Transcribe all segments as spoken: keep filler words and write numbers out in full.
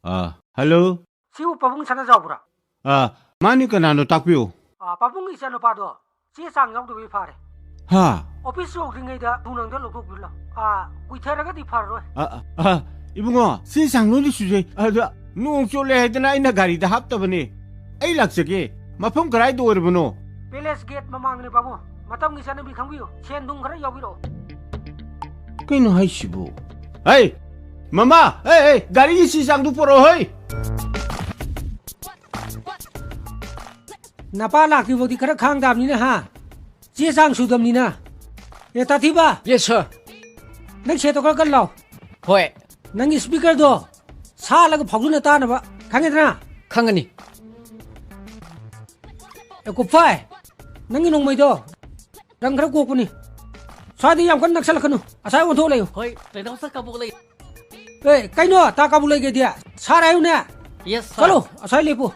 ꯑꯥ, hello. ꯁꯤꯕꯨ ꯄꯥꯕꯨꯡ ꯁꯅꯥꯖꯥꯎꯕ꯭ꯔꯥ? ꯑꯥ, ꯃꯥꯅꯤ, ꯀꯅꯥꯅꯣ ꯇꯥꯛꯄꯤꯌꯨ꯫ ꯑꯥ, ꯄꯥꯕꯨꯡꯒꯤ ꯏꯆꯥꯅꯨꯄꯥꯗꯣ ꯆꯦ ꯆꯥꯡ ꯌꯥꯎꯗꯕꯩ ꯐꯥꯔꯦ꯫ ꯍꯥ? ꯑꯣꯐꯤꯁ ꯌꯧꯗ꯭ꯔꯤꯉꯩꯗ ꯊꯨꯅ ꯑꯝꯇ ꯂꯧꯊꯣꯛꯄꯤꯔꯨ ꯂꯥꯎ꯫ ꯑꯥ, ꯀꯨꯏꯊꯔꯒꯗꯤ ꯐꯔꯔꯣꯏ꯫ ꯑꯥ, ꯑꯥ, ꯑꯥ, ꯏꯕꯨꯡꯉꯣ, ꯆꯦ ꯆꯥꯡ ꯂꯣꯏꯅ ꯁꯨꯖꯩ꯫ ꯑꯗ ꯅꯣꯡ ꯆꯣꯠꯂꯦ ꯍꯥꯏꯗꯅ ꯑꯩꯅ ꯒꯥꯔꯤꯗ ꯍꯥꯞꯇꯕꯅꯦ꯫ ꯑꯩ ꯂꯥꯛꯆꯒꯦ꯫ ꯃꯐꯝ ꯀꯗꯥꯏꯗ ꯑꯣꯏꯔꯕꯅꯣ? ꯄꯦꯂꯦꯁ ꯒꯦꯠ ꯃꯃꯥꯡꯗꯅꯦ ꯄꯥꯕꯨꯡ꯫ ꯃꯇꯝꯒꯤ ꯆꯠꯅꯕꯤ ꯈꯪꯕꯤꯌꯨ꯫ ꯁꯦꯟ ꯊꯨꯝ ꯈꯔ ꯌꯥꯎꯕꯤꯔꯛꯑꯣ꯫ ꯀꯩꯅꯣ ꯍꯥꯏꯁꯤꯕꯨ? ꯍꯩ! ꯃꯃꯥ! ꯍꯩ, ꯍꯩ! ꯒꯥꯔꯤꯒꯤ ꯆꯦ ꯆꯥꯡꯗꯨ ꯄꯨꯔꯛꯑꯣ, ꯍꯩ! ꯅꯄꯥ ꯂꯥꯛꯇ꯭ꯔꯤꯐꯥꯎꯗꯤ ꯈꯔ ꯈꯥꯡ ꯇꯥꯕꯅꯤꯅ, ꯍꯥ? ꯆꯦ ꯆꯥꯡ ꯁꯨꯗꯕꯅꯤꯅ꯫ ꯑꯦ, ꯇꯥꯊꯤꯕ! Yes, sir. ꯅꯪ ꯁꯦꯠꯇꯣ ꯈꯔ ꯀꯟ ꯂꯥꯎ꯫ ꯍꯣꯏ꯫ ꯅꯪꯒꯤ ꯁ꯭ꯄꯤꯀꯔꯗꯣ ꯁꯥꯠꯂꯒ ꯐꯥꯎꯗꯨꯅ ꯇꯥꯅꯕ, ꯈꯪꯉꯦꯗꯅ? ꯈꯪꯒꯅꯤ꯫ ꯑꯦ, ꯀꯨꯞꯐꯥꯏ, ꯅꯪꯒꯤ ꯅꯣꯡꯃꯩꯗꯣ ꯔꯪ ꯈꯔ ꯀꯣꯛꯄꯅꯤ꯫ ꯁ꯭ꯋꯥꯏꯗ ꯌꯥꯝ ꯀꯟꯅ ꯅꯛꯁꯜꯂꯛꯀꯅꯨ, ꯑꯁ꯭ꯋꯥꯏ ꯑꯣꯟꯊꯣꯛ ꯂꯩꯌꯨ꯫ ꯍꯣꯏ, ꯇꯦꯅꯥꯎ ꯁꯥꯔ, ꯀꯕꯣꯛ ꯂꯩ꯫ ꯑꯦ, ꯀꯩꯅꯣ, ꯇꯥ ꯀꯕꯣꯛ ꯂꯩꯒꯦꯗꯤ? ꯁꯥꯔ ꯍꯥꯏꯌꯨꯅꯦ꯫ Yes, sir. ꯆꯠꯂꯣ, ꯑꯁ꯭ꯋꯥꯏ ꯂꯦꯞꯄꯨ꯫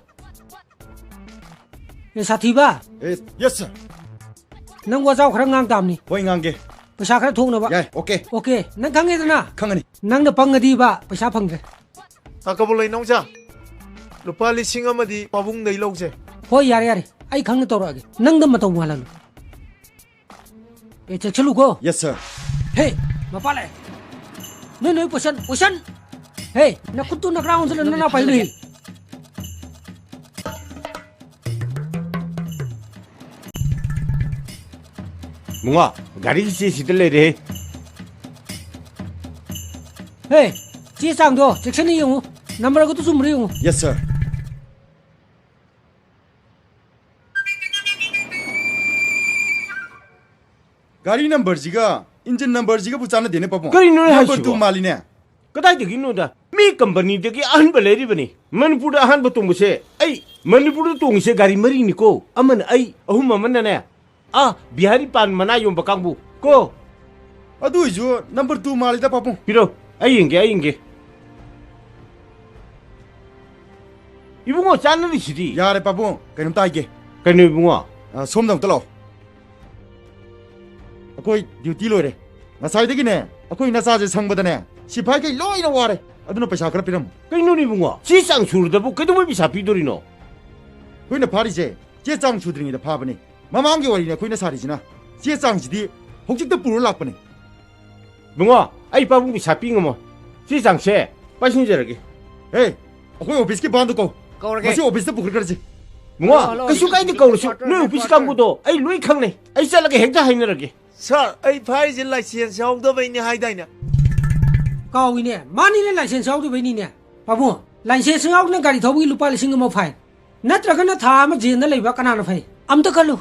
ꯑꯦ, ꯁꯥꯊꯤꯕ꯫ ꯑꯦ, yes, sir. ꯅꯪ ꯋꯥꯖꯥꯎ ꯈꯔ ꯉꯥꯡ ꯇꯥꯕꯅꯤ꯫ ꯍꯣꯏ, ꯉꯥꯡꯒꯦ꯫ ꯄꯩꯁꯥ ꯈꯔ ꯊꯣꯛꯅꯕ꯫ ꯌꯥꯏ, okay. Okay, ꯅꯪ ꯈꯪꯉꯦꯗꯅ? ꯈꯪꯉꯅꯤ꯫ ꯅꯪꯅ ꯄꯪꯉꯗꯤꯕ ꯄꯩꯁꯥ ꯐꯪꯗ꯭ꯔꯦ꯫ ꯇꯥ ꯀꯕꯣꯛ ꯂꯩ ꯅꯥꯎꯆꯥ, ꯂꯨꯄꯥ ꯂꯤꯁꯤꯡ ꯑꯃꯗꯤ ꯄꯥꯕꯨꯡꯗꯩ ꯂꯧꯁꯦ꯫ ꯍꯣꯏ, ꯌꯥꯔꯦ, ꯌꯥꯔꯦ, ꯑꯩ ꯈꯪꯅ ꯇꯧꯔꯛꯑꯒꯦ, ꯅꯪꯗ ꯃꯇꯧ ꯃꯥꯜꯍꯜꯂꯨ꯫ ꯑꯦ, ꯆꯦꯛꯁꯤꯜꯂꯨꯀꯣ꯫ Yes, sir. ꯍꯦ, ꯃꯄꯥ ꯂꯥꯛꯑꯦ꯫ ꯅꯣꯏ, ꯅꯣꯏ, ꯄꯣꯏꯁꯟ, ꯄꯣꯏꯁꯟ꯫ ꯍꯦ, ꯅꯈꯨꯠꯇꯨ ꯅꯈ꯭ꯔꯥ ꯑꯣꯟꯁꯤꯜꯂ ꯅꯅꯥ ꯄꯥꯏꯍꯜꯂꯨꯏ꯫ ꯃꯨꯉꯥ, ꯒꯥꯔꯤꯒꯤ ꯆꯦ ꯁꯤꯗ ꯂꯩꯔꯦ꯫ ꯍꯦ, ꯆꯦ ꯆꯥꯡꯗꯣ ꯆꯦꯛꯁꯤꯟꯅ ꯌꯦꯡꯉꯨ, ꯅꯝꯕꯔꯒꯗꯨ ꯆꯨꯝꯕ꯭ꯔꯥ ꯌꯦꯡꯉꯨ꯫ Yes, sir. ꯒꯥꯔꯤ ꯅꯝꯕꯔꯁꯤꯒ ꯏꯟꯖꯤꯟ ꯅꯝꯕꯔꯁꯤꯒꯕꯨ ꯆꯥꯟꯅꯗꯦꯅꯦ, ꯄꯥꯕꯨꯡ꯫ ꯀꯔꯤꯅꯣꯅꯦ ꯅꯝꯕꯔ ꯍꯥꯏꯁꯤꯕꯣ? ꯇꯨ ꯃꯥꯜꯂꯤꯅꯦ꯫ ꯀꯗꯥꯏꯗꯒꯤꯅꯣꯗ? ꯃꯤ ꯀꯝꯄꯅꯤꯗꯒꯤ ꯑꯍꯟꯕ ꯂꯩꯔꯤꯕꯅꯤ꯫ ꯃꯅꯤꯄꯨꯔꯗ ꯑꯍꯥꯟꯕ ꯇꯣꯡꯕꯁꯦ ꯑꯩ, ꯃꯅꯤꯄꯨꯔꯗ ꯇꯣꯡꯉꯤꯁꯦ ꯒꯥꯔꯤ ꯃꯔꯤꯅꯤꯀꯣ, ꯑꯃꯅ ꯑꯩ, ꯑꯍꯨꯝ ꯑꯃꯅꯅꯦ, ꯑꯥ, ꯕꯤꯍꯥꯔꯤ ꯄꯥꯟ ꯃꯅꯥ ꯌꯣꯟꯕ ꯀꯥꯡꯕꯨ ꯀꯣ꯫ ꯑꯗꯨ ꯑꯣꯏꯁꯨ ꯅꯝꯕꯔ ꯇꯨ ꯃꯥꯜꯂꯤꯗ, ꯄꯥꯕꯨꯡ꯫ ꯄꯤꯔꯣ, ꯑꯩ ꯌꯦꯡꯒꯦ, ꯑꯩ ꯌꯦꯡꯒꯦ꯫ ꯏꯕꯨꯡꯉꯣ, ꯆꯥꯟꯅꯔꯤꯁꯤꯗꯤ꯫ ꯌꯥꯔꯦ, ꯄꯥꯕꯨꯡ, ꯀꯩꯅꯣꯝꯇ ꯍꯥꯏꯒꯦ꯫ ꯀꯩꯅꯣ, ꯏꯕꯨꯡꯉꯣ? ꯑ, ꯁꯣꯝꯗ ꯑꯝꯇ ꯂꯥꯛꯑꯣ꯫ ꯑꯩꯈꯣꯏ ꯗ꯭ꯌꯨꯇꯤ ꯂꯣꯏꯔꯦ꯫ ꯉꯁꯥꯏꯗꯒꯤꯅꯦ, ꯑꯩꯈꯣꯏ ꯅꯆꯥꯁꯦ ꯁꯪꯕꯗꯅꯦ, ꯁꯤꯐꯥꯏꯈꯩ ꯂꯣꯏꯅ ꯋꯥꯔꯦ꯫ ꯑꯗꯨꯅ ꯄꯩꯁꯥ ꯈꯔ ꯄꯤꯔꯝꯃꯨ꯫ ꯀꯩꯅꯣꯅꯦ ꯏꯕꯨꯡꯉꯣ? ꯆꯦ ꯆꯥꯡ ꯁꯨꯔꯗꯕꯨ ꯀꯩꯗꯧꯕꯩ ꯄꯩꯁꯥ ꯄꯤꯗꯣꯔꯤꯅꯣ? ꯑꯩꯈꯣꯏꯅ ꯐꯥꯔꯤꯁꯦ ꯆꯦ ꯆꯥꯡ ꯁꯨꯗ꯭ꯔꯤꯉꯩꯗ ꯐꯥꯕꯅꯤ꯫ ꯃꯃꯥꯡꯒꯤ ꯋꯥꯔꯤꯅꯤ ꯑꯩꯈꯣꯏꯅ ꯁꯥꯔꯤꯁꯤꯅ꯫ ꯆꯦ ꯆꯥꯡꯁꯤꯗꯤ ꯍꯧꯖꯤꯛꯇ ꯄꯨꯔ ꯂꯥꯛꯄꯅꯤ꯫ ꯏꯕꯨꯡꯉꯣ, ꯑꯩ ꯄꯥꯕꯨꯡ ꯄꯩꯁꯥ ꯄꯤ ꯉꯝꯃꯣ꯫ ꯆꯦ ꯆꯥꯡꯁꯦ ꯄꯥꯏꯁꯤꯟꯖꯔꯒꯦ꯫ ꯑꯦ, ꯑꯩꯈꯣꯏ ꯑꯣꯐꯤꯁꯀꯤ ꯕꯥꯟꯗꯣ ꯀꯧ꯫ ꯀꯧꯔꯒꯦ꯫ ꯃꯁꯤ ꯑꯣꯐꯤꯁꯇ ꯄꯨꯈꯠꯈ꯭ꯔꯁꯤ꯫ ꯏꯕꯨꯡꯉꯣ, ꯍꯜꯂꯣ, ꯍꯜꯂꯣ, ꯀꯩꯁꯨ ꯀꯥꯏꯗꯦ, ꯀꯧꯔꯁꯨ꯫ ꯅꯣꯏ ꯑꯣꯐꯤꯁ ꯀꯥꯡꯕꯨꯗꯣ ꯑꯩ ꯂꯣꯏ ꯈꯪꯅꯩ꯫ ꯑꯩ ꯆꯠꯂꯒ ꯍꯦꯛꯇ ꯍꯥꯏꯅꯔꯒꯦ꯫ ꯁꯥꯔ, ꯑꯩ ꯐꯥꯔꯤꯁꯦ ꯂꯥꯏꯁꯦꯟꯁ ꯌꯥꯎꯗꯕꯩꯅꯦ ꯍꯥꯏꯗꯥꯏꯅꯦ? ꯀꯥꯎꯏꯅꯦ, ꯃꯥꯅꯤꯅꯦ, ꯂꯥꯏꯁꯦꯟꯁ ꯌꯥꯎꯗꯕꯩꯅꯤꯅꯦ꯫ ꯄꯥꯕꯨꯡ, ꯂꯥꯏꯁꯦꯟꯁ ꯌꯥꯎꯗꯅ ꯒꯥꯔꯤ ꯊꯧꯕꯒꯤ ꯂꯨꯄꯥ ꯂꯤꯁꯤꯡ ꯑꯃ ꯐꯥꯏꯟ꯫ ꯅꯠꯇ꯭ꯔꯒꯅ ꯊꯥ ꯑꯃ ꯖꯦꯜꯗ ꯂꯩꯕ ꯀꯅꯥꯅ ꯐꯩ? ꯑꯝꯇ ꯈꯜꯂꯨ꯫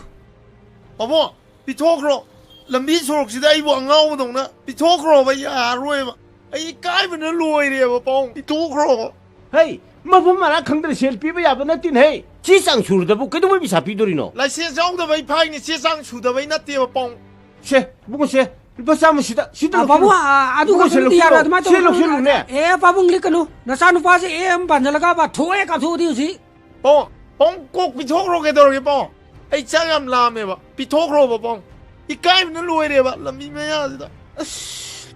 ꯄꯥꯕꯨꯡ, ꯄꯤꯊꯣꯛꯈ꯭ꯔꯣ꯫ ꯂꯝꯕꯤ ꯁꯣꯔꯣꯛꯁꯤꯗ ꯑꯩꯕꯨ ꯑꯉꯥꯎꯕꯗꯧꯅ ꯄꯤꯊꯣꯛꯈ꯭ꯔꯣꯕ, ꯌꯥꯔꯔꯣꯏꯕ꯫ ꯑꯩ ꯏꯀꯥꯏꯕꯅ ꯂꯣꯏꯔꯦꯕ, ꯄꯥꯕꯨꯡ, ꯄꯤꯊꯣꯛꯈ꯭ꯔꯣꯕ꯫ ꯍꯩ, ꯃꯐꯝ ꯃꯔꯥ ꯈꯪꯗꯅ ꯁꯦꯜ ꯄꯤꯕ ꯌꯥꯕ ꯅꯠꯇꯦꯅꯦ, ꯍꯩ꯫ ꯆꯦ ꯆꯥꯡ ꯁꯨꯔꯗꯕꯨ ꯀꯩꯗꯧꯕꯩ ꯄꯩꯁꯥ ꯄꯤꯗꯣꯔꯤꯅꯣ? ꯂꯥꯏꯁꯦꯟꯁ ꯌꯥꯎꯗꯕꯩ ꯐꯥꯏꯅꯤ, ꯆꯦ ꯆꯥꯡ ꯁꯨꯗꯕꯩ ꯅꯠꯇꯦꯕ, ꯄꯥꯕꯨꯡ꯫ ꯁꯦ, ꯏꯕꯨꯡꯉꯣ, ꯁꯦ, ꯂꯨꯄꯥ ꯆꯥꯝꯃ ꯁꯤꯗ, ꯁꯤꯗ ꯑ, ꯂꯧꯁꯤꯜꯂꯨ꯫ ꯄꯥꯕꯨꯡ, ꯑ, ꯑꯗꯨ ꯏꯕꯨꯡꯉꯣ, ꯁꯦ, ꯈꯛꯇꯪꯗꯤ ꯂꯧꯁꯤꯜꯂꯨ꯫ ꯌꯥꯔꯣꯏ, ꯑꯗꯨꯃꯥꯏꯅ ꯁꯦ, ꯇꯧꯒꯅꯨ꯫ ꯂꯧꯁꯤꯜꯂꯨꯅꯦ꯫ ꯑꯦ, ꯄꯥꯕꯨꯡ, ꯂꯤꯛꯀꯅꯨ꯫ ꯅꯆꯥꯅꯨꯄꯥꯁꯦ ꯑꯦ ꯑꯃ ꯄꯥꯟꯁꯤꯜꯂꯒ ꯕꯥ ꯊꯣꯛꯑꯦ ꯀꯥꯞꯊꯣꯛꯑꯗꯤ ꯍꯧꯖꯤꯛ꯫ ꯄꯥꯕꯨꯡ, ꯄꯥꯕꯨꯡ, ꯀꯣꯛ ꯄꯤꯊꯣꯛꯈ꯭ꯔꯣ, ꯀꯩꯗꯧꯔꯒꯦ, ꯄꯥꯕꯨꯡ? ꯑꯩ ꯆꯥꯛ ꯌꯥꯝ ꯂꯥꯝꯃꯦꯕ, ꯄꯤꯊꯣꯛꯈ꯭ꯔꯣꯕ, ꯄꯥꯕꯨꯡ꯫ ꯏꯀꯥꯏꯕꯅ ꯂꯣꯏꯔꯦꯕ, ꯂꯝꯕꯤ ꯃꯌꯥꯁꯤꯗ꯫ ꯑꯁ,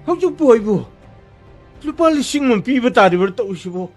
ꯍꯧꯖꯤꯛꯄꯨ ꯑꯩꯕꯨ ꯂꯨꯄꯥ ꯂꯤꯁꯤꯡ ꯑꯃ ꯄꯤꯕ ꯇꯥꯔꯤꯕ꯭ꯔꯥ ꯇꯧꯔꯤꯁꯤꯕꯨ?